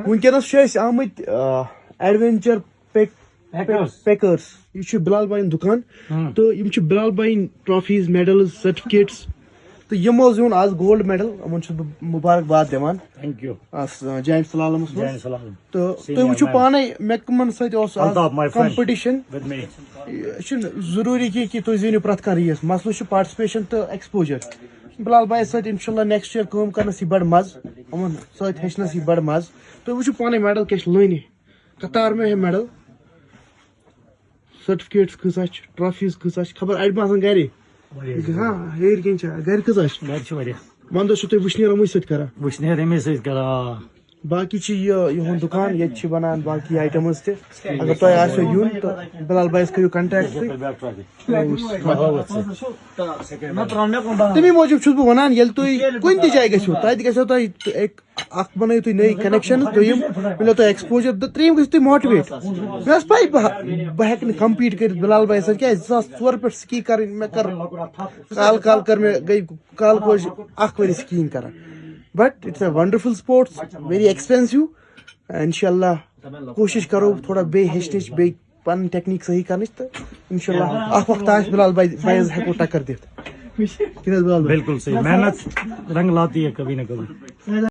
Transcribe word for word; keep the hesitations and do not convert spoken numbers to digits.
وٕنکیٚنَس چھِ أسۍ آمٕتۍ ایڈوینچر پیک Packers. پیکٲرٕس۔ یہِ چھُ بِلال بایِن دُکان۔ ہاں۔ تہٕ یِم چھِ بِلال بایِن ٹرافیٖز، میڈلز، سرٹِفکیٹٕس۔ تہٕ یِمو زیوٗن آز گولڈ میڈل، یِمن چھُس بہٕ مُبارک باد دِوان۔ Thank you. آز جاینٹ سلالمس جاین منٛز۔ سلام۔ تہٕ Senior تُہۍ وٕچھِو man. پانے مےٚ کٕمن سۭتۍ اوس آز Altaf, my friend. Competition. With me. یہِ چھُنہٕ ضروٗری کینٛہہ کہِ تُہۍ زیٖنِو پرٛٮ۪تھ کانٛہہ ریس، مسلہٕ چھُ پارٹسپیشن تہٕ ایکسپوجر۔ بِلال بایَس سۭتۍ انشاءاللہ نیکسٹ ییر کٲم کرنس یی بڑٕ مزٕ، یِمن سۭتۍ ہیٚچھنس یی بڑٕ مزٕ۔ تُہۍ وٕچھِو پانے میڈل کیٛاہ چھِ لٲنہِ، قطار میں ہے میڈل، سرٹِفکیٹس کۭژاہ چھِ، ٹرافیٖز کۭژاہ چھِ، خبر اَڑِ ما آسن گرے۔ ہاں، ہیٚرِ کِنۍ چھا؟ گرِ کۭژاہ چھِ؟ گرِ چھِ واریاہ۔ ونٛدس چھِو تُہۍ وٕشنیر یِموٕے سۭتۍ کران۔ وٕشنیر أمے سۭتۍ کران۔ باقٕے چھِ یہِ یِہُنٛد دُکان، ییٚتہِ چھِ بَنان باقٕے آیٹمٕز تہِ۔ اگر تۄہہِ آسیو یُن تہٕ بِلال بایَس کٔرِو کانٹیکٹ تُہۍ۔ تَمی موٗجوٗب چھُس بہٕ وَنان، ییٚلہِ تُہۍ کُنہِ تہِ جایہِ گٔژھِو، تَتہِ گژھیو تۄہہِ اَکھ بَنٲیِو تُہۍ نٔے کَنٮ۪کشَن، دوٚیِم مِلیو تۄہہِ ایکسپوجر، تہٕ ترٛیٚیِم گٔژھِو تُہۍ موٹِویٹ۔ مےٚ ٲس پَے بہٕ بہٕ ہٮ۪کہٕ نہٕ کَمپیٖٹ کٔرِتھ بِلال بایَس سۭتۍ، کیٛازِ زٕ ساس ژور پٮ۪ٹھ سِکی کَرٕنۍ مےٚ کٔر۔ کال کال کٔر مےٚ، گٔے کال کوش اَکھ ؤری سِکیٖنگ کَران۔ But it's a wonderful sports, very expensive. انشاءاللہ کوٗشِش کرو تھوڑا بیٚیہِ ہیٚچھنٕچ، بیٚیہِ پنٕنۍ ٹیکنیٖک صحیح کرنٕچ، تہٕ انشاءاللہ اکھ وقت آسہِ بِلال بھائی، بھائی حظ ہٮ۪کو ٹکر دِتھ۔ کِنہٕ حظ بِلال بھائی؟ بالکل صحیح، محنت رنگ لاتی ہے کبھی نہ کبھی۔